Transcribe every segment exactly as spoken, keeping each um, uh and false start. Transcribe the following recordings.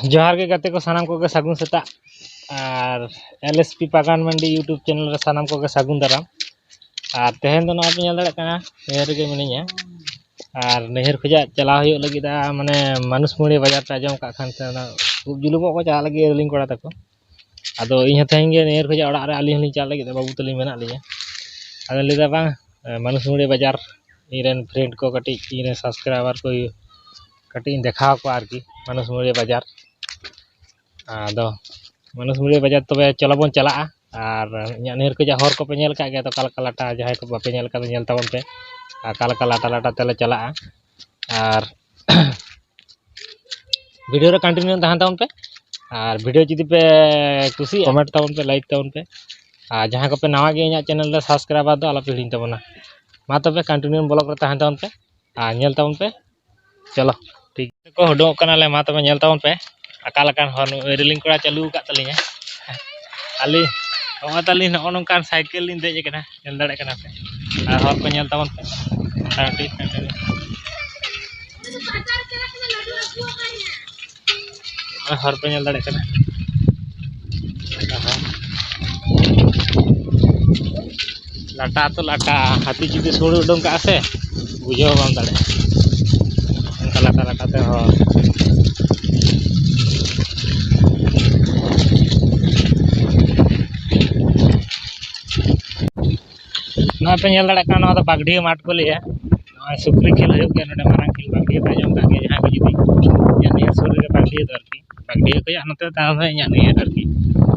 ᱡᱚᱦᱟᱨ ᱜᱮ ᱜᱟᱛᱮ ᱠᱚ, ᱥᱟᱱᱟᱢ ᱠᱚᱜᱮ ᱥᱟᱹᱜᱩᱱ ᱥᱮᱛᱟᱜ᱾ ᱟᱨ ᱮᱞ ᱮᱥ ᱯᱤ ᱯᱟᱠᱟᱱ ᱢᱟᱱᱰᱤ YouTube ᱪᱮᱱᱮᱞ ᱨᱮ ᱥᱟᱱᱟᱢ ᱠᱚᱜᱮ ᱥᱟᱹᱜᱩᱱ ᱫᱟᱨᱟᱢ᱾ ᱟᱨ ᱛᱮᱦᱮᱧ ᱫᱚ ᱱᱚᱜᱼᱚᱭ ᱯᱮ ᱧᱮᱞ ᱫᱟᱲᱮᱭᱟᱜ ᱠᱟᱱᱟ, ᱱᱤᱭᱟᱹ ᱨᱮᱜᱮ ᱢᱤᱱᱟᱹᱧᱟ᱾ ᱟᱨ ᱱᱟᱹᱭᱦᱟᱹᱨ ᱠᱷᱚᱱᱟᱜ ᱪᱟᱞᱟᱣ ᱦᱩᱭᱩᱜ ᱞᱟᱹᱜᱤᱫ ᱟ, ᱢᱟᱱᱮ ᱢᱟᱱᱩᱥᱢᱩᱲᱤ ᱵᱟᱡᱟᱨ ᱯᱮ ᱟᱸᱡᱚᱢ ᱟᱠᱟᱫ ᱠᱷᱟᱱ ᱥᱮ, ᱚᱱᱟ ᱠᱷᱩᱵ ᱡᱩᱞᱩᱢᱚᱜ ᱠᱚ ᱪᱟᱞᱟᱜ ᱞᱟᱹᱜᱤᱫ ᱨᱮᱞᱤᱧ ᱠᱚᱲᱟ ᱛᱟᱠᱚ᱾ ᱟᱫᱚ ᱤᱧ ᱦᱚᱸ ᱛᱮᱦᱮᱧ ᱜᱮ ᱱᱟᱹᱭᱦᱟᱹᱨ ᱠᱷᱚᱱᱟᱜ ᱚᱲᱟᱜ ᱨᱮ ᱟᱹᱞᱤᱧ ᱦᱚᱸᱞᱤᱧ ᱪᱟᱞᱟᱜ ᱞᱟᱹᱜᱤᱫ, ᱵᱟᱹᱵᱩ ᱛᱟᱹᱞᱤᱧ ᱢᱮᱱᱟᱜ ᱞᱤᱧᱟ᱾ ᱟᱫᱚ ᱞᱟᱹᱭᱫᱟ ᱵᱟᱝ, ᱢᱟᱱᱩᱥᱢᱩᱲᱤ ᱵᱟᱡᱟᱨ ᱤᱧᱨᱮᱱ ᱯᱷᱨᱮᱱᱰ ᱠᱚ, ᱠᱟᱹᱴᱤᱡ ᱤᱧᱨᱮᱱ ᱥᱟᱵᱥᱠᱨᱟᱭᱵᱟᱨ ᱠᱚ ᱠᱟᱹᱴᱤᱡ ᱤᱧ ᱫᱮᱠᱷᱟᱣ ᱠᱚᱣᱟ ᱟᱨᱠᱤ, ᱢᱟᱱᱩᱥᱢᱩᱲᱤ ᱵᱟᱡᱟᱨ᱾ ᱟᱫᱚ ᱢᱟᱱᱩᱥᱢᱩᱲᱤ ᱵᱟᱡᱟᱨ ᱛᱚᱵᱮ ᱪᱚᱞᱚ ᱵᱚᱱ ᱪᱟᱞᱟᱜᱼᱟ᱾ ᱟᱨ ᱤᱧᱟᱹᱜ ᱱᱟᱹᱭᱦᱟᱹᱨ ᱠᱷᱚᱱᱟᱜ ᱦᱚᱨ ᱠᱚᱯᱮ ᱧᱮᱞ ᱟᱠᱟᱫ ᱜᱮᱭᱟ ᱛᱚ, ᱚᱠᱟ ᱞᱮᱠᱟ ᱞᱟᱴᱟ, ᱡᱟᱦᱟᱸᱭ ᱠᱚ ᱵᱟᱯᱮ ᱧᱮᱞ ᱟᱠᱟᱫᱟ ᱧᱮᱞ ᱛᱟᱵᱚᱱ ᱯᱮ, ᱟᱨ ᱚᱠᱟ ᱞᱮᱠᱟ ᱞᱟᱴᱟ ᱞᱟᱴᱟ ᱛᱮᱞᱮ ᱪᱟᱞᱟᱜᱼᱟ᱾ ᱟᱨ ᱵᱷᱤᱰᱤᱭᱳ ᱨᱮ ᱠᱚᱱᱴᱤᱱᱤᱭᱩ ᱛᱟᱦᱮᱱ ᱛᱟᱵᱚᱱ ᱯᱮ᱾ ᱟᱨ ᱵᱷᱤᱰᱤᱭᱳ ᱡᱩᱫᱤ ᱯᱮ ᱠᱩᱥᱤᱭᱟᱜᱼᱟ, ᱠᱚᱢᱮᱱᱴ ᱛᱟᱵᱚᱱ ᱯᱮ, ᱞᱟᱭᱤᱠ ᱛᱟᱵᱚᱱ ᱯᱮ᱾ ᱟᱨ ᱡᱟᱦᱟᱸᱭ ᱠᱚᱯᱮ ᱱᱟᱣᱟ ᱜᱮ ᱤᱧᱟᱹᱜ ᱪᱮᱱᱮᱞ ᱨᱮ, ᱥᱟᱵᱥᱠᱨᱟᱭᱵᱟᱨ ᱫᱚ ᱟᱞᱚᱯᱮ ᱦᱤᱲᱤᱧ ᱛᱟᱵᱚᱱᱟ᱾ ᱢᱟ ᱛᱚᱵᱮ ᱠᱚᱱᱴᱤᱱᱤᱭᱩ ᱵᱞᱚᱜ ᱨᱮ ᱛᱟᱦᱮᱱ ᱛᱟᱵᱚᱱ ᱯᱮ ᱟᱨ ᱧᱮᱞ ᱛᱟᱵᱚᱱ ᱯᱮ᱾ ᱪᱚᱞᱚ, ᱴᱷᱤᱠ ᱠᱚ ᱩᱰᱩᱝᱚᱜ ᱠᱟᱱᱟᱞᱮ, ᱢᱟ ᱛᱚᱵᱮ ᱧᱮᱞ ᱛᱟᱵᱚᱱ ᱯᱮ᱾ ᱟᱠᱟ ᱞᱮᱠᱟᱱ ᱦᱚᱨ, ᱱᱩᱭ ᱨᱮᱞᱤᱝ ᱠᱚᱲᱟ ᱪᱟᱹᱞᱩ ᱟᱠᱟᱫ ᱛᱟᱹᱞᱤᱧᱟ᱾ ᱟᱹᱞᱤᱧ ᱱᱚᱜᱼᱚᱭ ᱛᱟᱹᱞᱤᱧ ᱱᱚᱜᱼᱚ ᱱᱚᱝᱠᱟᱱ ᱥᱟᱭᱠᱮᱞ ᱞᱤᱧ ᱫᱮᱡ ᱟᱠᱟᱱᱟ, ᱧᱮᱞ ᱫᱟᱲᱮᱭᱟᱜ ᱠᱟᱱᱟ ᱯᱮ᱾ ᱟᱨ ᱦᱚᱨ ᱠᱚ ᱧᱮᱞ ᱛᱟᱵᱚᱱ ᱯᱮ, ᱢᱚᱴᱟᱢᱩᱴᱤ ᱱᱚᱜᱼᱚᱭ ᱦᱚᱨ ᱯᱮ ᱧᱮᱞ ᱫᱟᱲᱮᱭᱟᱜ ᱠᱟᱱᱟ᱾ ᱞᱟᱴᱟ ᱛᱚ ᱞᱟᱴᱟ, ᱦᱟᱹᱛᱤ ᱡᱩᱫᱤ ᱥᱩᱲ ᱩᱰᱩᱝ ᱠᱟᱜᱼᱟ ᱥᱮ, ᱵᱩᱡᱷᱟᱹᱣ ᱵᱟᱢ ᱫᱟᱲᱮᱭᱟᱜᱼᱟ᱾ ᱚᱱᱠᱟ ᱞᱟᱴᱟ ᱞᱟᱴᱟ ᱛᱮ ᱦᱚᱨ᱾ ᱱᱚᱣᱟ ᱯᱮ ᱧᱮᱞ ᱫᱟᱲᱮᱭᱟᱜ ᱠᱟᱱᱟ, ᱱᱚᱣᱟ ᱫᱚ ᱵᱟᱜᱽᱰᱤᱦᱟᱹ ᱢᱟᱴᱷ ᱠᱚ ᱞᱟᱹᱭᱟ᱾ ᱱᱚᱜᱼᱚᱭ ᱥᱩᱠᱨᱤ ᱠᱷᱮᱞ ᱦᱩᱭᱩᱜ ᱜᱮᱭᱟ ᱱᱚᱰᱮ, ᱢᱟᱨᱟᱝ ᱠᱷᱮᱞ ᱵᱟᱜᱽᱰᱤᱦᱟᱹ ᱯᱮ ᱟᱸᱡᱚᱢ ᱠᱟᱜ ᱜᱮᱭᱟ, ᱡᱟᱦᱟᱸ ᱠᱚ ᱡᱩᱫᱤ ᱤᱧᱟᱹᱜ ᱱᱤᱭᱟᱹ ᱥᱩᱨ ᱨᱮᱜᱮ ᱵᱟᱜᱽᱰᱤᱦᱟᱹ ᱫᱚ ᱟᱨᱠᱤ, ᱵᱟᱜᱽᱰᱤᱦᱟᱹ ᱠᱷᱚᱱᱟᱜ ᱱᱚᱛᱮ ᱛᱟᱦᱮᱸ ᱫᱚ ᱤᱧᱟᱹᱜ ᱱᱤᱭᱟᱹ ᱟᱨᱠᱤ,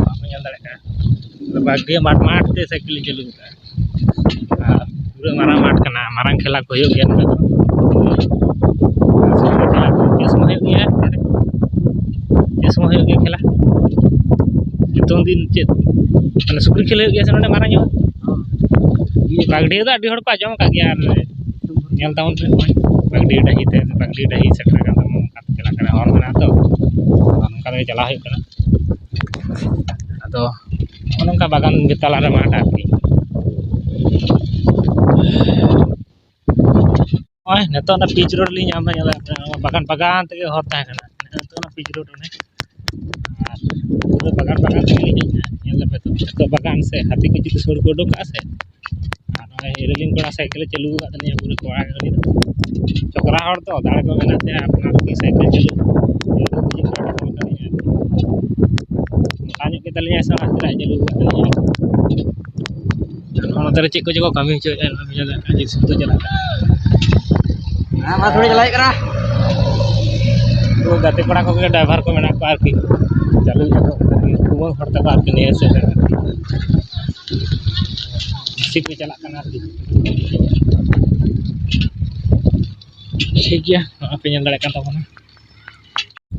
ᱵᱟᱠᱚ ᱧᱮᱞ ᱫᱟᱲᱮᱭᱟᱜ ᱠᱟᱱᱟ᱾ ᱵᱟᱜᱽᱰᱤᱦᱟᱹ ᱢᱟᱴᱷ, ᱢᱟᱴᱷ ᱛᱮ ᱥᱟᱭᱠᱮᱞ ᱤᱧ ᱪᱟᱹᱞᱩ ᱠᱮᱫᱟ᱾ ᱟᱨ ᱯᱩᱨᱟᱹ ᱢᱟᱨᱟᱝ ᱢᱟᱴᱷ ᱠᱟᱱᱟ, ᱢᱟᱨᱟᱝ ᱠᱷᱮᱞᱟ ᱠᱚ ᱦᱩᱭᱩᱜ ᱜᱮᱭᱟ ᱱᱚᱰᱮ ᱫᱚ᱾ ᱟᱨ ᱥᱩᱠᱨᱤ ᱠᱷᱮᱞᱟ ᱠᱚ ᱪᱮᱫ ᱥᱚᱢᱚᱭ ᱦᱩᱭᱩᱜ ᱜᱮᱭᱟ ᱱᱚᱰᱮ? ᱪᱮᱫ ᱥᱚᱢᱚᱭ ᱦᱩᱭᱩᱜ ᱜᱮᱭᱟ ᱠᱷᱮᱞᱟ? ᱥᱤᱛᱩᱝ ᱫᱤᱱ ᱪᱮᱫ, ᱢᱟᱱᱮ ᱥᱩᱠᱨᱤ ᱠᱷᱮᱞ ᱦᱩᱭᱩᱜ ᱜᱮᱭᱟ ᱥᱮ ᱱᱚᱰᱮ ᱢᱟᱨᱟᱝ ᱧᱚᱜ? ᱵᱟᱜᱽᱰᱤᱦᱟᱹ ᱫᱚ ᱟᱹᱰᱤ ᱦᱚᱲ ᱠᱚ ᱟᱸᱡᱚᱢ ᱟᱠᱟᱫ ᱜᱮᱭᱟ, ᱟᱨ ᱧᱮᱞ ᱛᱟᱵᱚᱱ ᱯᱮ ᱱᱚᱜᱼᱚᱭ ᱵᱟᱜᱽᱰᱤᱦᱟᱹ ᱰᱟᱹᱦᱤ ᱛᱮ, ᱵᱟᱜᱽᱰᱤᱦᱟᱹ ᱰᱟᱹᱦᱤ ᱥᱮᱴᱮᱨ ᱟᱠᱟᱱ ᱛᱟᱵᱚᱱᱟ, ᱚᱱᱠᱟ ᱛᱮ ᱪᱟᱞᱟᱜ ᱠᱟᱱᱟ, ᱦᱚᱨ ᱢᱮᱱᱟᱜᱼᱟ ᱛᱚ, ᱟᱫᱚ ᱱᱚᱝᱠᱟ ᱛᱮᱜᱮ ᱪᱟᱞᱟᱣ ᱦᱩᱭᱩᱜ ᱠᱟᱱᱟ᱾ ᱟᱫᱚ ᱱᱚᱜᱼᱚ ᱱᱚᱝᱠᱟ ᱵᱟᱜᱟᱱ ᱵᱷᱤᱛᱟᱞᱟ ᱨᱮ ᱢᱟᱴᱷ ᱟᱨᱠᱤ᱾ ᱱᱚᱜᱼᱚᱭ ᱱᱤᱛᱚᱜ ᱚᱱᱟ ᱯᱤᱪ ᱨᱳᱰ ᱞᱤᱧ ᱧᱟᱢ ᱮᱫᱟ, ᱧᱮᱞ ᱵᱟᱜᱟᱱ ᱵᱟᱜᱟᱱ ᱛᱮᱜᱮ ᱦᱚᱨ ᱛᱟᱦᱮᱸ ᱠᱟᱱᱟ᱾ ᱟᱹᱛᱩ ᱠᱟᱱᱟ ᱯᱤᱪ ᱨᱳᱰ ᱚᱱᱮ᱾ ᱟᱨ ᱯᱩᱨᱟᱹ ᱵᱟᱜᱟᱱ ᱵᱟᱜᱟᱱ ᱛᱮᱜᱮ ᱞᱤᱧ ᱦᱮᱡ ᱮᱱᱟ᱾ ᱧᱮᱞ ᱫᱟᱯᱮ ᱛᱚ, ᱡᱚᱛᱚ ᱵᱟᱜᱟᱱ ᱥᱮ ᱦᱟᱹᱛᱤ ᱠᱚ ᱡᱩᱫᱤ ᱥᱩᱨ ᱠᱚ ᱩᱰᱩᱠ ᱠᱟᱜᱼᱟ ᱥᱮ, ᱟᱨ ᱱᱚᱜᱼᱚᱭ ᱨᱮᱞᱤᱝ ᱠᱚᱲᱟ ᱥᱟᱭᱠᱮᱞ ᱮ ᱪᱟᱹᱞᱩ ᱟᱠᱟᱫ ᱛᱟᱹᱞᱤᱧᱟ, ᱯᱩᱨᱟᱹ ᱠᱚᱲᱟ ᱜᱮ ᱩᱱᱤ ᱫᱚ᱾ ᱪᱚᱠᱨᱟ ᱦᱚᱲ ᱛᱚ, ᱫᱟᱲᱮ ᱠᱚ ᱢᱮᱱᱟᱜ ᱛᱟᱭᱟ, ᱟᱯᱱᱟᱨ ᱛᱮᱜᱮ ᱥᱟᱭᱠᱮᱞ ᱪᱟᱹᱞᱩ᱾ ᱢᱚᱴᱟ ᱧᱚᱜ ᱜᱮᱛᱟᱞᱤᱧᱟ ᱥᱮ, ᱚᱱᱟᱛᱮ ᱫᱟᱜ ᱮ ᱪᱟᱹᱞᱩ ᱟᱠᱟᱫ ᱛᱟᱹᱞᱤᱧᱟ᱾ ᱱᱚᱜᱼᱚ ᱱᱚᱛᱮ ᱨᱮ ᱪᱮᱫ ᱠᱚ ᱪᱚ ᱠᱚ ᱠᱟᱹᱢᱤ ᱦᱚᱪᱚᱭᱮᱫᱼᱟ, ᱱᱚᱣᱟ ᱵᱤᱧ ᱫᱚ ᱡᱤᱯ ᱥᱤᱯ ᱫᱚ ᱪᱟᱞᱟᱜ ᱠᱟᱱᱟ᱾ ᱦᱮᱸ, ᱢᱟ ᱛᱷᱚᱲᱟ ᱪᱟᱞᱟᱣ ᱦᱩᱭᱩᱜ ᱠᱟᱱᱟ᱾ ᱩᱱᱠᱩ ᱜᱟᱛᱮ ᱠᱚᱲᱟ ᱠᱚᱜᱮ ᱰᱨᱟᱭᱵᱷᱟᱨ ᱠᱚ ᱢᱮᱱᱟᱜ ᱠᱚᱣᱟ ᱟᱨᱠᱤ, ᱪᱟᱹᱞᱩᱭᱮᱫᱼᱟ ᱠᱚ ᱟᱨᱠᱤ, ᱠᱩᱢᱟᱹᱝ ᱦᱚᱲ ᱛᱟᱠᱚ ᱟᱨᱠᱤ, ᱱᱤᱭᱟᱹ ᱥᱮᱫ ᱨᱮ ᱟᱨᱠᱤ ᱵᱮᱥᱤ ᱠᱚ ᱪᱟᱞᱟᱜ ᱠᱟᱱᱟ ᱟᱨᱠᱤ᱾ ᱴᱷᱤᱠ ᱜᱮᱭᱟ, ᱱᱚᱜᱼᱚᱭ ᱯᱮ ᱧᱮᱞ ᱫᱟᱲᱮᱭᱟᱜ ᱠᱟᱱ ᱛᱟᱵᱚᱱᱟ᱾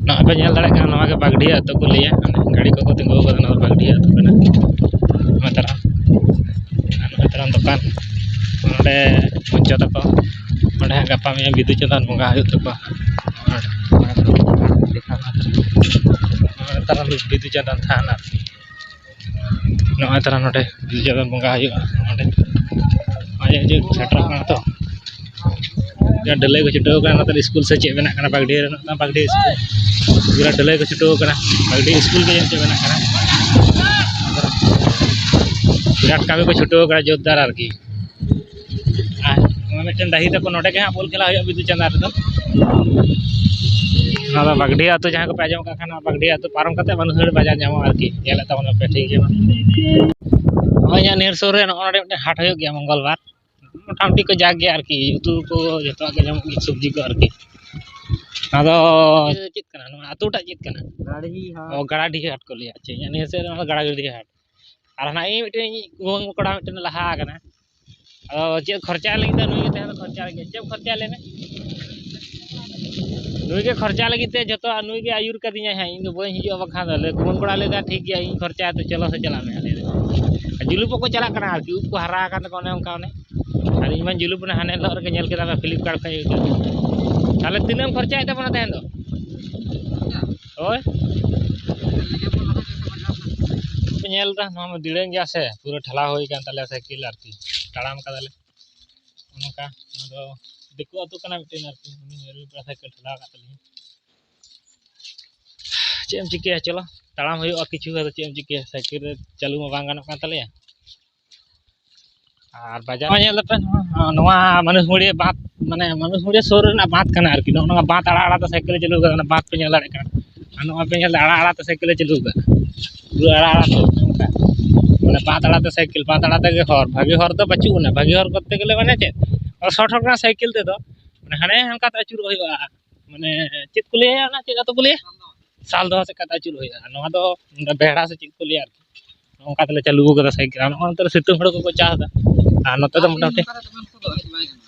ᱱᱚᱜᱼᱚᱭ ᱯᱮ ᱧᱮᱞ ᱫᱟᱲᱮᱭᱟᱜ ᱠᱟᱱᱟ, ᱱᱚᱣᱟ ᱜᱮ ᱵᱟᱜᱽᱰᱤᱦᱟ ᱟᱹᱛᱩ ᱠᱚ ᱞᱟᱹᱭᱟ᱾ ᱜᱟᱹᱰᱤ ᱠᱚᱠᱚ ᱛᱤᱸᱜᱩ ᱟᱠᱟᱫᱟ, ᱱᱚᱣᱟ ᱫᱚ ᱵᱟᱜᱽᱰᱤᱦᱟ ᱟᱹᱛᱩ ᱠᱟᱱᱟ᱾ ᱱᱚᱜᱼᱚᱭ ᱛᱟᱨᱟ, ᱟᱨ ᱱᱚᱜᱼᱚᱭ ᱛᱟᱨᱟ ᱫᱚᱠᱟᱱ, ᱱᱚᱸᱰᱮ ᱯᱚᱧᱪᱚ ᱛᱟᱠᱚ, ᱱᱚᱸᱰᱮ ᱦᱟᱸᱜ ᱜᱟᱯᱟ ᱢᱮᱭᱟᱝ ᱵᱤᱫᱩ ᱪᱟᱸᱫᱟᱱ ᱵᱚᱸᱜᱟ ᱦᱩᱭᱩᱜ ᱛᱟᱠᱚᱣᱟ᱾ ᱱᱚᱜᱼᱚᱭ ᱛᱟᱨᱟ ᱵᱤᱫᱩ ᱪᱟᱸᱫᱟᱱ ᱛᱷᱟᱱ ᱟᱨᱠᱤ᱾ ᱱᱚᱜᱼᱚᱭ ᱛᱟᱨᱟ ᱱᱚᱰᱮ ᱵᱤᱫᱩ ᱪᱟᱸᱫᱟᱱ ᱵᱚᱸᱜᱟ ᱦᱩᱭᱩᱜᱼᱟ᱾ ᱱᱚᱰᱮ ᱱᱚᱜᱼᱚᱭ ᱡᱮ ᱥᱮᱴᱮᱨᱚᱜ ᱠᱟᱱᱟ ᱛᱚ, ᱡᱟ ᱰᱷᱟᱹᱞᱟᱹᱭ ᱠᱚ ᱪᱷᱩᱴᱟᱹᱣ ᱠᱟᱱᱟ᱾ ᱱᱚᱛᱮ ᱨᱮ ᱥᱠᱩᱞ ᱥᱮ ᱪᱮᱫ ᱵᱮᱱᱟᱜ ᱠᱟᱱᱟ, ᱵᱟᱜᱽᱰᱤᱦᱟᱹ ᱨᱮᱱᱟᱜ ᱵᱟᱜᱽᱰᱤᱦᱟᱹ ᱥᱠᱩᱞ᱾ ᱯᱩᱨᱟᱹ ᱰᱷᱟᱹᱞᱟᱹᱭ ᱠᱚ ᱪᱷᱩᱴᱟᱹᱣ ᱠᱟᱱᱟ, ᱵᱟᱜᱽᱰᱤᱦᱟᱹ ᱥᱠᱩᱞ ᱜᱮ ᱡᱟᱹᱱᱤᱡ ᱪᱚ ᱵᱮᱱᱟᱜ ᱠᱟᱱᱟ᱾ ᱵᱤᱨᱟᱴ ᱠᱟᱹᱢᱤ ᱠᱚ ᱪᱷᱩᱴᱟᱹᱣ ᱠᱟᱱᱟ, ᱡᱳᱨᱫᱟᱨ ᱟᱨᱠᱤ᱾ ᱟᱨ ᱱᱚᱣᱟ ᱢᱤᱫᱴᱮᱱ ᱰᱟᱹᱦᱤ ᱛᱟᱠᱚ, ᱱᱚᱰᱮ ᱜᱮ ᱦᱟᱸᱜ ᱵᱚᱞ ᱠᱷᱮᱞᱟ ᱦᱩᱭᱩᱜᱼᱟ ᱵᱤᱫᱩ ᱪᱟᱸᱫᱟᱱ ᱨᱮᱫᱚ᱾ ᱱᱚᱣᱟ ᱫᱚ ᱵᱟᱜᱽᱰᱤᱦᱟᱹ ᱟᱹᱛᱩ, ᱡᱟᱦᱟᱸ ᱠᱚᱯᱮ ᱟᱸᱡᱚᱢ ᱠᱟᱜ ᱠᱷᱟᱱ, ᱱᱚᱣᱟ ᱵᱟᱜᱽᱰᱤᱦᱟᱹ ᱟᱹᱛᱩ ᱯᱟᱨᱚᱢ ᱠᱟᱛᱮ ᱵᱟᱹᱱᱩᱦᱟᱹᱲ ᱵᱟᱡᱟᱨ ᱧᱟᱢᱚᱜᱼᱟ ᱟᱨᱠᱤ᱾ ᱧᱮᱞᱮᱫ ᱛᱟᱵᱚᱱ ᱯᱮ, ᱴᱷᱤᱠ ᱜᱮᱭᱟ᱾ ᱱᱚᱜᱼᱚᱭ ᱤᱧᱟᱹᱜ ᱱᱤᱭᱟᱹ ᱥᱩᱨ ᱨᱮ ᱱᱚᱜᱼᱚ ᱱᱚᱰᱮ ᱢᱤᱫᱴᱮᱱ ᱦᱟᱴ ᱦᱩᱭᱩᱜ ᱜᱮᱭᱟ ᱢᱚᱝᱜᱚᱞ ᱵᱟᱨ᱾ ᱢᱚᱴᱟᱢᱩᱴᱤ ᱠᱚ ᱡᱟᱠ ᱜᱮᱭᱟ ᱟᱨᱠᱤ, ᱩᱛᱩ ᱠᱚ ᱡᱚᱛᱚᱣᱟᱜ ᱜᱮ ᱧᱟᱢᱚᱜ ᱜᱮᱭᱟ, ᱥᱚᱵᱽᱡᱤ ᱠᱚ ᱟᱨᱠᱤ᱾ ᱚᱱᱟ ᱫᱚ ᱪᱮᱫ ᱠᱟᱱᱟ, ᱱᱚᱣᱟ ᱟᱹᱛᱩᱴᱟᱜ ᱪᱮᱫ ᱠᱟᱱᱟ? ᱜᱟᱲᱦᱤ ᱦᱟᱴ᱾ ᱚ, ᱜᱟᱲᱟᱰᱤᱦᱤ ᱦᱟᱴ ᱠᱚ ᱞᱟᱹᱭᱟ᱾ ᱟᱪᱪᱷᱟ, ᱤᱧᱟᱹᱜ ᱱᱤᱭᱟᱹ ᱥᱮᱫ ᱨᱮ ᱚᱱᱟ ᱫᱚ ᱜᱟᱲᱟᱰᱤᱦᱤ ᱦᱟᱴ᱾ ᱟᱨ ᱦᱟᱱᱟ ᱤᱧ ᱢᱤᱫᱴᱮᱱ ᱤᱧ ᱠᱩᱢᱟᱹᱝ ᱠᱚᱲᱟ ᱢᱤᱫᱴᱮᱱ ᱞᱟᱦᱟ ᱟᱠᱟᱱᱟ᱾ ᱟᱫᱚ ᱪᱮᱫ ᱠᱷᱚᱨᱪᱟ ᱞᱟᱹᱜᱤᱫ ᱛᱮ ᱱᱩᱭ ᱜᱮ ᱛᱟᱦᱮᱸ ᱫᱚ ᱠᱷᱚᱨᱪᱟ ᱞᱟᱹᱜᱤᱫ᱾ ᱪᱮᱫ ᱮᱢ ᱠᱷᱚᱨᱪᱟᱭᱟ ᱞᱟᱹᱭ ᱢᱮ? ᱱᱩᱭ ᱜᱮ ᱠᱷᱚᱨᱪᱟ ᱞᱟᱹᱜᱤᱫ ᱛᱮ ᱡᱚᱛᱚ, ᱟᱨ ᱱᱩᱭ ᱜᱮ ᱟᱹᱭᱩᱨ ᱠᱟᱫᱤᱧᱟᱭ ᱦᱟᱸᱜ, ᱤᱧ ᱫᱚ ᱵᱟᱹᱧ ᱦᱤᱡᱩᱜᱼᱟ ᱵᱟᱝᱠᱷᱟᱱ ᱫᱚ᱾ ᱞᱟᱹᱭ, ᱠᱩᱢᱟᱹᱝ ᱠᱚᱲᱟ ᱞᱟᱹᱭ ᱫᱟ, "ᱴᱷᱤᱠ ᱜᱮᱭᱟ, ᱤᱧ ᱠᱷᱚᱨᱪᱟᱭᱟ, ᱛᱚ ᱪᱚᱞᱚ ᱥᱮ ᱪᱟᱞᱟᱜ ᱢᱮ ᱦᱟᱸᱜ," ᱞᱟᱹᱭ ᱫᱟ᱾ ᱟᱨ ᱡᱩᱞᱩᱯᱚᱜ ᱠᱚ ᱪᱟᱞᱟᱜ ᱠᱟᱱᱟ ᱟᱨᱠᱤ, ᱩᱵ ᱠᱚ ᱦᱟᱨᱟ ᱟᱠᱟᱱ ᱛᱟᱠᱚᱣᱟ ᱚᱱᱮ ᱚᱱᱠᱟ ᱚᱱᱮ᱾ ᱟᱨ ᱤᱧ ᱢᱟᱧ ᱡᱩᱞᱩᱯ ᱮᱱᱟ ᱦᱟᱱᱮ ᱦᱤᱞᱳᱜ ᱨᱮᱜᱮ, ᱧᱮᱞ ᱠᱮᱫᱟ ᱯᱮ Flipkart ᱠᱷᱚᱱ ᱤᱭᱟᱹ ᱠᱮᱫᱟ᱾ ᱛᱟᱦᱞᱮ ᱛᱤᱱᱟᱹᱜ ᱮᱢ ᱠᱷᱚᱨᱪᱟᱭᱮᱫ ᱛᱟᱵᱚᱱᱟ ᱛᱟᱦᱮᱸ ᱫᱚ? ᱦᱳᱭ᱾ ᱯᱮ ᱧᱮᱞ ᱮᱫᱟ, ᱱᱚᱣᱟ ᱢᱟ ᱫᱤᱲᱟᱹᱝ ᱜᱮᱭᱟ ᱥᱮ, ᱯᱩᱨᱟᱹ ᱴᱷᱮᱞᱟᱣ ᱦᱩᱭ ᱟᱠᱟᱱ ᱛᱟᱞᱮᱭᱟ ᱥᱟᱭᱠᱮᱞ ᱟᱨᱠᱤ, ᱛᱟᱲᱟᱢ ᱠᱟᱫᱟᱞᱮ᱾ ᱱᱚᱝᱠᱟ, ᱱᱚᱣᱟ ᱫᱚ ᱫᱤᱠᱩ ᱟᱹᱛᱩ ᱠᱟᱱᱟ ᱢᱤᱫᱴᱮᱱ ᱟᱨᱠᱤ, ᱩᱱᱤ ᱧᱮᱞ ᱵᱮᱲᱟ ᱥᱟᱭᱠᱮᱞ ᱴᱷᱮᱞᱟᱣ ᱟᱠᱟᱫ ᱛᱟᱹᱞᱤᱧᱟ᱾ ᱪᱮᱫ ᱮᱢ ᱪᱤᱠᱟᱹᱭᱟ, ᱪᱚᱞᱚ ᱛᱟᱲᱟᱢ ᱦᱩᱭᱩᱜᱼᱟ ᱠᱤᱪᱷᱩ, ᱟᱫᱚ ᱪᱮᱫ ᱮᱢ ᱪᱤᱠᱟᱹᱭᱟ, ᱥᱟᱭᱠᱮᱞ ᱨᱮ ᱪᱟᱹᱞᱩ ᱢᱟ ᱵᱟᱝ ᱜᱟᱱᱚᱜ ᱠᱟᱱ ᱛᱟᱞᱮᱭᱟ᱾ ᱟᱨ ᱵᱟᱡᱟᱨ ᱢᱟ ᱧᱮᱞ ᱫᱟᱯᱮ, ᱱᱚᱣᱟ ᱢᱟᱹᱱᱩᱥᱢᱩᱲᱤᱭᱟᱹ ᱵᱟᱸᱫᱷ, ᱢᱟᱱᱮ ᱢᱟᱹᱱᱩᱥᱢᱩᱲᱤᱭᱟᱹ ᱥᱩᱨ ᱨᱮᱱᱟᱜ ᱵᱟᱸᱫᱷ ᱠᱟᱱᱟ ᱟᱨᱠᱤ᱾ ᱱᱚᱜᱼᱚ ᱱᱚᱣᱟ ᱵᱟᱸᱫᱷ ᱟᱲᱟ ᱟᱲᱟ ᱛᱮ ᱥᱟᱭᱠᱮᱞ ᱪᱟᱹᱞᱩ ᱠᱟᱫᱟ, ᱚᱱᱟ ᱵᱟᱸᱫᱷ ᱯᱮ ᱧᱮᱞ ᱫᱟᱲᱮᱭᱟᱜ ᱠᱟᱱᱟ᱾ ᱟᱨ ᱱᱚᱜᱼᱚᱭ ᱯᱮ ᱧᱮᱞ ᱫᱟ, ᱟᱲᱟ ᱟᱲᱟ ᱛᱮ ᱥᱟᱭᱠᱮᱞ ᱪᱟᱹᱞᱩ ᱠᱟᱫᱟ, ᱯᱩᱨᱟᱹ ᱟᱲᱟ ᱟᱲᱟ ᱛᱮ ᱱᱚᱝᱠᱟ, ᱢᱟᱱᱮ ᱵᱟᱸᱫᱷ ᱟᱲᱟ ᱛᱮ ᱥᱟᱭᱠᱮᱞ, ᱵᱟᱸᱫᱷ ᱟᱲᱟ ᱛᱮᱜᱮ ᱦᱚᱨ, ᱵᱷᱟᱜᱮ ᱦᱚᱨ ᱫᱚ ᱵᱟᱹᱪᱩᱜ ᱟᱱᱟ᱾ ᱵᱷᱟᱜᱮ ᱦᱚᱨ ᱠᱚᱨᱛᱮ ᱜᱮᱞᱮ ᱢᱟᱱᱮ ᱪᱮᱫ, ᱥᱚᱴ ᱦᱚᱨ ᱠᱟᱱᱟ ᱥᱟᱭᱠᱮᱞ ᱛᱮᱫᱚ, ᱢᱟᱱᱮ ᱦᱟᱱᱮ ᱦᱟᱱᱠᱟ ᱛᱮ ᱟᱹᱪᱩᱨᱚᱜ ᱦᱩᱭᱩᱜᱼᱟ᱾ ᱢᱟᱱᱮ ᱪᱮᱫ ᱠᱚ ᱞᱟᱹᱭᱟ, ᱚᱱᱟ ᱪᱮᱫ ᱟᱛᱳ ᱠᱚ ᱞᱟᱹᱭᱟ, ᱥᱟᱞ ᱫᱚᱦᱟ ᱥᱮᱫ ᱠᱟᱛᱮ ᱟᱹᱪᱩᱨ ᱦᱩᱭᱩᱜᱼᱟ᱾ ᱱᱚᱣᱟ ᱫᱚ ᱵᱮᱲᱟ ᱥᱮ ᱪᱮᱫ ᱠᱚ ᱞᱟᱹᱭᱟ ᱟᱨᱠᱤ, ᱱᱚᱝᱠᱟ ᱛᱮᱞᱮ ᱪᱟᱹᱞᱩ ᱠᱟᱫᱟ ᱥᱟᱭᱠᱮᱞ᱾ ᱟᱨ ᱱᱚᱜᱼᱚ ᱱᱚᱛᱮ ᱨᱮ ᱥᱤᱛᱩᱝ ᱦᱩᱲᱩ ᱠᱚᱠᱚ ᱪᱟᱥ ᱮᱫᱟ, ᱟᱨ ᱱᱚᱛᱮ ᱫᱚ ᱢᱚᱴᱟᱢᱩᱴᱤ,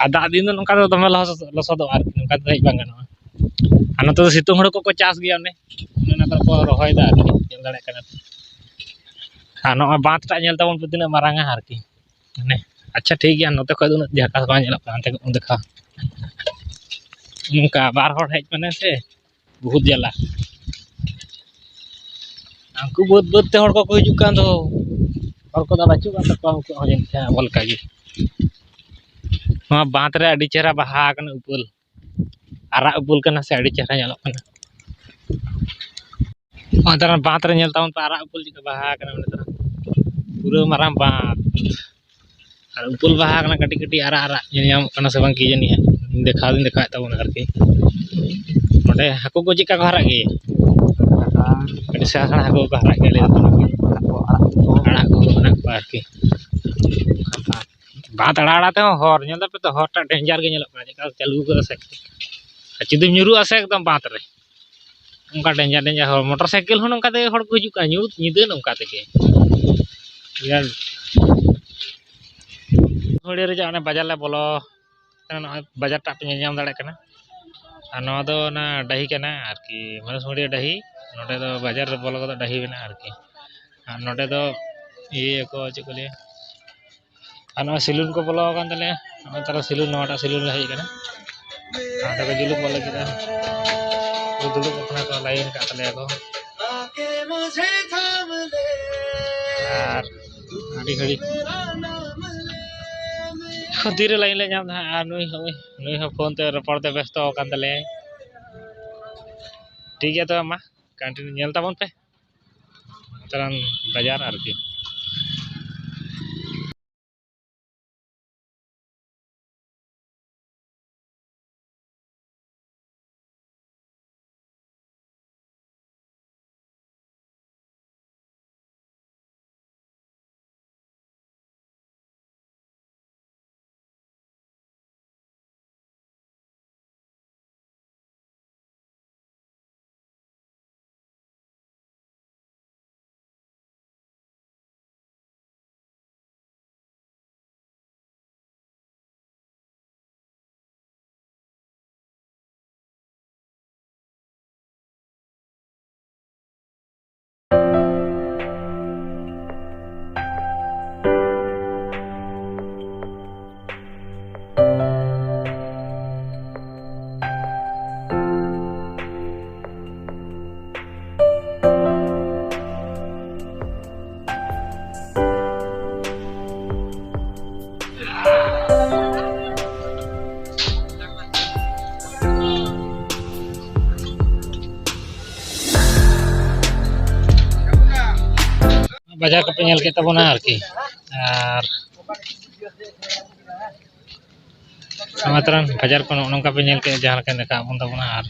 ᱟᱨ ᱫᱟᱜ ᱫᱤᱱ ᱫᱚ ᱱᱚᱝᱠᱟ ᱫᱚ ᱫᱚᱢᱮ ᱞᱚᱥᱚᱫ, ᱞᱚᱥᱚᱫᱚᱜᱼᱟ ᱟᱨᱠᱤ, ᱱᱚᱝᱠᱟ ᱛᱮᱫᱚ ᱦᱮᱡ ᱵᱟᱝ ᱜᱟᱱᱚᱜᱼᱟ᱾ ᱟᱨ ᱱᱚᱛᱮ ᱫᱚ ᱥᱤᱛᱩᱝ ᱦᱩᱲᱩ ᱠᱚᱠᱚ ᱪᱟᱥ ᱜᱮᱭᱟ, ᱚᱱᱮ ᱚᱱᱮ ᱚᱱᱟ ᱠᱚᱨᱮ ᱠᱚ ᱨᱚᱦᱚᱭᱮᱫᱟ ᱟᱨᱠᱤ, ᱧᱮᱞ ᱫᱟᱲᱮᱭᱟᱜ ᱠᱟᱱᱟ ᱯᱮ᱾ ᱟᱨ ᱱᱚᱜᱼᱚᱭ ᱵᱟᱸᱫᱷ ᱴᱟᱜ ᱧᱮᱞ ᱛᱟᱵᱚᱱ ᱯᱮ, ᱛᱤᱱᱟᱹᱜ ᱢᱟᱨᱟᱝᱟ ᱟᱨᱠᱤ᱾ ᱢᱟᱱᱮ, ᱟᱪᱪᱷᱟ, ᱴᱷᱤᱠ ᱜᱮᱭᱟ, ᱱᱚᱛᱮ ᱠᱷᱚᱡ ᱫᱚ ᱩᱱᱟᱹᱜ ᱡᱷᱟᱠᱟᱥ ᱵᱟᱝ ᱧᱮᱞᱚᱜ ᱠᱟᱱᱟ, ᱦᱟᱱᱛᱮ ᱠᱷᱚᱡ ᱵᱚᱱ ᱫᱮᱠᱷᱟᱣᱟ᱾ ᱱᱚᱝᱠᱟ ᱵᱟᱨ ᱦᱚᱲ ᱦᱮᱡ ᱢᱟᱱᱮ ᱥᱮ ᱵᱚᱦᱩᱛ ᱡᱟᱞᱟ᱾ ᱩᱱᱠᱩ ᱵᱟᱹᱫᱽ ᱵᱟᱹᱫᱽ ᱛᱮ ᱦᱚᱲ ᱠᱚᱠᱚ ᱦᱤᱡᱩᱜ ᱠᱟᱱ ᱫᱚ, ᱦᱚᱲ ᱠᱚᱫᱚ ᱵᱟᱹᱪᱩᱜ ᱠᱟᱱ ᱛᱟᱠᱚᱣᱟ ᱩᱱᱠᱩᱣᱟᱜ ᱦᱚᱸ ᱡᱟᱹᱱᱤᱡ ᱠᱷᱟᱱ ᱟᱵᱚ ᱞᱮᱠᱟ ᱜᱮ᱾ ᱱᱚᱣᱟ ᱵᱟᱸᱫᱷ ᱨᱮ ᱟᱹᱰᱤ ᱪᱮᱦᱨᱟ ᱵᱟᱦᱟ ᱟᱠᱟᱱᱟ ᱩᱯᱟᱹᱞ, ᱟᱨᱟᱜ ᱩᱯᱟᱹᱞ ᱠᱟᱱᱟ ᱥᱮ, ᱟᱹᱰᱤ ᱪᱮᱦᱨᱟ ᱧᱮᱞᱚᱜ ᱠᱟᱱᱟ᱾ ᱱᱚᱜᱼᱚᱭ ᱛᱟᱨᱟ ᱵᱟᱸᱫᱷ ᱨᱮ ᱧᱮᱞ ᱛᱟᱵᱚᱱ ᱯᱮ, ᱟᱨᱟᱜ ᱩᱯᱟᱹᱞ ᱪᱮᱫ ᱞᱮᱠᱟ ᱵᱟᱦᱟ ᱟᱠᱟᱱᱟ ᱚᱸᱰᱮ ᱛᱟᱨᱟ, ᱯᱩᱨᱟᱹ ᱢᱟᱨᱟᱝ ᱵᱟᱸᱫᱷ᱾ ᱟᱨ ᱩᱯᱟᱹᱞ ᱵᱟᱦᱟ ᱠᱟᱱᱟ ᱠᱟᱹᱴᱤᱡ ᱠᱟᱹᱴᱤᱡ ᱟᱨᱟᱜ ᱟᱨᱟᱜ, ᱧᱮᱞ ᱧᱟᱢᱚᱜ ᱠᱟᱱᱟ ᱥᱮ ᱵᱟᱝ ᱠᱤ ᱡᱟᱹᱱᱤ, ᱫᱮᱠᱷᱟᱣ ᱫᱩᱧ ᱫᱮᱠᱷᱟᱣᱮᱫ ᱛᱟᱵᱚᱱᱟ ᱟᱨᱠᱤ᱾ ᱱᱚᱸᱰᱮ ᱦᱟᱹᱠᱩ ᱠᱚ ᱪᱮᱫ ᱞᱮᱠᱟ ᱠᱚ ᱦᱟᱨᱟᱜ ᱜᱮᱭᱟ? ᱟᱹᱰᱤ ᱥᱮᱬᱟ ᱥᱮᱬᱟ ᱦᱟᱹᱠᱩ ᱠᱚ ᱦᱟᱨᱟᱜ ᱜᱮᱭᱟ, ᱞᱟᱹᱭ ᱫᱟᱠᱚ᱾ ᱟᱲᱟᱜ ᱠᱚ ᱢᱮᱱᱟᱜ ᱠᱚᱣᱟ ᱟᱨᱠᱤ᱾ ᱵᱟᱸᱫᱷ ᱟᱲᱟ ᱟᱲᱟ ᱛᱮᱦᱚᱸ ᱦᱚᱨ ᱧᱮᱞ ᱫᱟᱯᱮ ᱛᱚ, ᱦᱚᱨ ᱴᱟᱜ ᱰᱮᱧᱡᱟᱨ ᱜᱮ ᱧᱮᱞᱚᱜ ᱠᱟᱱᱟ, ᱪᱮᱫ ᱞᱮᱠᱟ ᱪᱟᱹᱞᱩ ᱠᱟᱫᱟ ᱥᱮ᱾ ᱟᱨ ᱡᱩᱫᱤᱢ ᱧᱩᱨᱩᱜᱼᱟ ᱥᱮ ᱮᱠᱫᱚᱢ ᱵᱟᱸᱫᱷ ᱨᱮ, ᱚᱱᱠᱟ ᱰᱮᱧᱡᱟᱨ ᱰᱮᱧᱡᱟᱨ ᱦᱚᱨ, ᱢᱚᱴᱚᱨ ᱥᱟᱭᱠᱮᱞ ᱦᱚᱸ ᱱᱚᱝᱠᱟ ᱛᱮᱜᱮ ᱦᱚᱲ ᱠᱚ ᱦᱤᱡᱩᱜ ᱠᱟᱱᱟ ᱧᱩᱛ ᱧᱤᱫᱟᱹ ᱱᱚᱝᱠᱟ ᱛᱮᱜᱮ᱾ ᱴᱷᱤᱠ ᱟᱪᱷᱮ? ᱦᱩᱲᱤᱭᱟᱹ ᱨᱮᱭᱟᱜ ᱚᱱᱮ ᱵᱟᱡᱟᱨ ᱞᱮ ᱵᱚᱞᱚ ᱠᱟᱱᱟ, ᱱᱚᱜᱼᱚᱭ ᱵᱟᱡᱟᱨ ᱴᱟᱜ ᱯᱮ ᱧᱮᱞ ᱧᱟᱢ ᱫᱟᱲᱮᱭᱟᱜ ᱠᱟᱱᱟ᱾ ᱟᱨ ᱱᱚᱣᱟ ᱫᱚ ᱚᱱᱟ ᱰᱟᱹᱦᱤ ᱠᱟᱱᱟ ᱟᱨᱠᱤ, ᱢᱟᱹᱱᱩᱥᱢᱩᱲᱤᱭᱟᱹ ᱰᱟᱹᱦᱤ᱾ ᱱᱚᱸᱰᱮ ᱫᱚ ᱵᱟᱡᱟᱨ ᱨᱮ ᱵᱚᱞᱚ ᱠᱟᱛᱮ ᱰᱟᱹᱦᱤ ᱢᱮᱱᱟᱜᱼᱟ ᱟᱨᱠᱤ᱾ ᱟᱨ ᱱᱚᱸᱰᱮ ᱫᱚ ᱤᱭᱟᱹ ᱠᱚ ᱪᱮᱫ ᱠᱚ ᱞᱟᱹᱭᱟ, ᱟᱨ ᱱᱚᱜᱼᱚᱭ ᱥᱮᱞᱩᱱ ᱠᱚ ᱵᱚᱞᱚ ᱟᱠᱟᱱ ᱛᱟᱞᱮᱭᱟ᱾ ᱱᱚᱜᱼᱚᱭ ᱛᱟᱨᱟ ᱥᱮᱞᱩᱱ, ᱱᱚᱣᱟᱴᱟᱜ ᱥᱮᱞᱩᱱ ᱞᱮ ᱦᱮᱡ ᱟᱠᱟᱱᱟ᱾ ᱱᱚᱸᱰᱮ ᱠᱚ ᱡᱩᱞᱩᱯ ᱜᱚᱫ ᱞᱟᱹᱜᱤᱫ ᱫᱩᱲᱩᱵ ᱠᱟᱱᱟ ᱠᱚ, ᱞᱟᱭᱤᱱ ᱟᱠᱟᱫ ᱛᱟᱞᱮᱭᱟ ᱠᱚ᱾ ᱟᱨ ᱟᱹᱰᱤ ᱜᱷᱟᱹᱲᱤᱡ ᱛᱤᱨᱮ ᱞᱟᱭᱤᱱ ᱞᱮ ᱧᱟᱢ ᱫᱟ ᱦᱟᱸᱜ᱾ ᱟᱨ ᱱᱩᱭ ᱦᱚᱸ, ᱱᱩᱭ ᱦᱚᱸ ᱯᱷᱳᱱ ᱛᱮ ᱨᱚᱯᱚᱲ ᱛᱮ ᱵᱮᱥᱛᱚ ᱟᱠᱟᱱ ᱛᱟᱞᱮᱭᱟᱭ᱾ ᱴᱷᱤᱠ ᱜᱮᱭᱟ ᱛᱚᱵᱮ ᱢᱟ᱾ continue ᱧᱮᱞ ᱛᱟᱵᱚᱱ ᱯᱮ᱾ ᱛᱟᱨᱟᱱ ᱵᱟᱡᱟᱨ ᱟᱨᱠᱤ᱾ ᱵᱟᱡᱟᱨ ᱠᱚᱯᱮ ᱧᱮᱞ ᱠᱮᱫ ᱛᱟᱵᱚᱱᱟ ᱟᱨᱠᱤ, ᱟᱨ ᱱᱚᱣᱟ ᱛᱟᱨᱟᱱ ᱵᱟᱡᱟᱨ ᱠᱚ ᱱᱚᱜᱼᱚ ᱱᱚᱝᱠᱟ ᱯᱮ ᱧᱮᱞ ᱠᱮᱫᱼᱟ, ᱡᱟᱦᱟᱸ ᱞᱮᱠᱟᱧ ᱫᱮᱠᱷᱟᱣ ᱟᱵᱚᱱ ᱛᱟᱵᱚᱱᱟ᱾ ᱟᱨ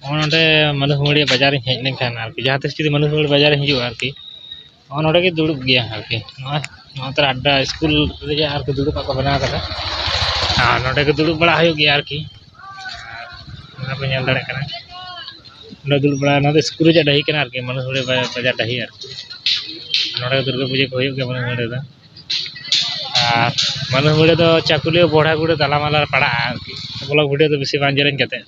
ᱱᱚᱜᱼᱚ ᱱᱚᱰᱮ ᱢᱟᱹᱫᱷᱩᱢᱟᱹᱲᱤᱭᱟᱹ ᱵᱟᱡᱟᱨᱤᱧ ᱦᱮᱡ ᱞᱮᱱᱠᱷᱟᱱ ᱟᱨᱠᱤ, ᱡᱟᱦᱟᱸ ᱛᱤᱥ ᱡᱩᱫᱤ ᱢᱟᱹᱫᱷᱩᱢᱟᱹᱲᱤᱭᱟᱹ ᱵᱟᱡᱟᱨᱤᱧ ᱦᱤᱡᱩᱜᱼᱟ ᱟᱨᱠᱤ, ᱱᱚᱜᱼᱚ ᱱᱚᱰᱮ ᱜᱮ ᱫᱩᱲᱩᱵ ᱜᱮᱭᱟ ᱟᱨᱠᱤ᱾ ᱱᱚᱣᱟ, ᱱᱚᱣᱟ ᱛᱟᱨᱟ ᱟᱰᱰᱟ ᱥᱠᱩᱞ ᱨᱮᱜᱮ ᱟᱨᱠᱤ ᱫᱩᱲᱩᱵ ᱟᱜ ᱠᱚ ᱵᱮᱱᱟᱣ ᱠᱟᱫᱟ, ᱟᱨ ᱱᱚᱰᱮ ᱜᱮ ᱫᱩᱲᱩᱵ ᱵᱟᱲᱟ ᱦᱩᱭᱩᱜ ᱜᱮᱭᱟ ᱟᱨᱠᱤ᱾ ᱚᱱᱟ ᱯᱮ ᱧᱮᱞ ᱫᱟᱲᱮᱭᱟᱜ ᱠᱟᱱᱟ, ᱱᱚᱰᱮ ᱫᱩᱲᱩᱵ ᱵᱟᱲᱟ, ᱱᱚᱣᱟ ᱫᱚ ᱥᱠᱩᱞ ᱨᱮᱭᱟᱜ ᱰᱟᱹᱦᱤ ᱠᱟᱱᱟ ᱟᱨᱠᱤ, ᱢᱟᱹᱫᱷᱩᱢᱟᱹᱲᱤᱭᱟᱹ ᱵᱟ-, ᱵᱟᱡᱟᱨ ᱰᱟᱹᱦᱤ ᱟᱨᱠᱤ᱾ ᱱᱚᱰᱮ ᱜᱮ ᱫᱩᱨᱜᱟᱹ ᱯᱩᱡᱟᱹ ᱠᱚ ᱦᱩᱭᱩᱜ ᱜᱮᱭᱟ ᱢᱟᱹᱫᱷᱩᱢᱟᱹᱲᱤᱭᱟᱹ ᱫᱚ᱾ ᱟᱨ ᱢᱟᱹᱫᱷᱩᱢᱟᱹᱲᱤᱭᱟᱹ ᱫᱚ ᱪᱟᱠᱩᱞᱤᱭᱟᱹ ᱵᱚᱲᱦᱟᱜᱩᱲᱟᱹ ᱛᱟᱞᱟᱢᱟᱞᱟ ᱨᱮ ᱯᱟᱲᱟᱜᱼᱟ ᱟᱨᱠᱤ᱾ ᱵᱞᱚᱜ ᱵᱷᱤᱰᱤᱭᱳ ᱫᱚ ᱵᱮᱥᱤ ᱵᱟᱝ ᱡᱮᱞᱮᱧ ᱠᱟᱛᱮ,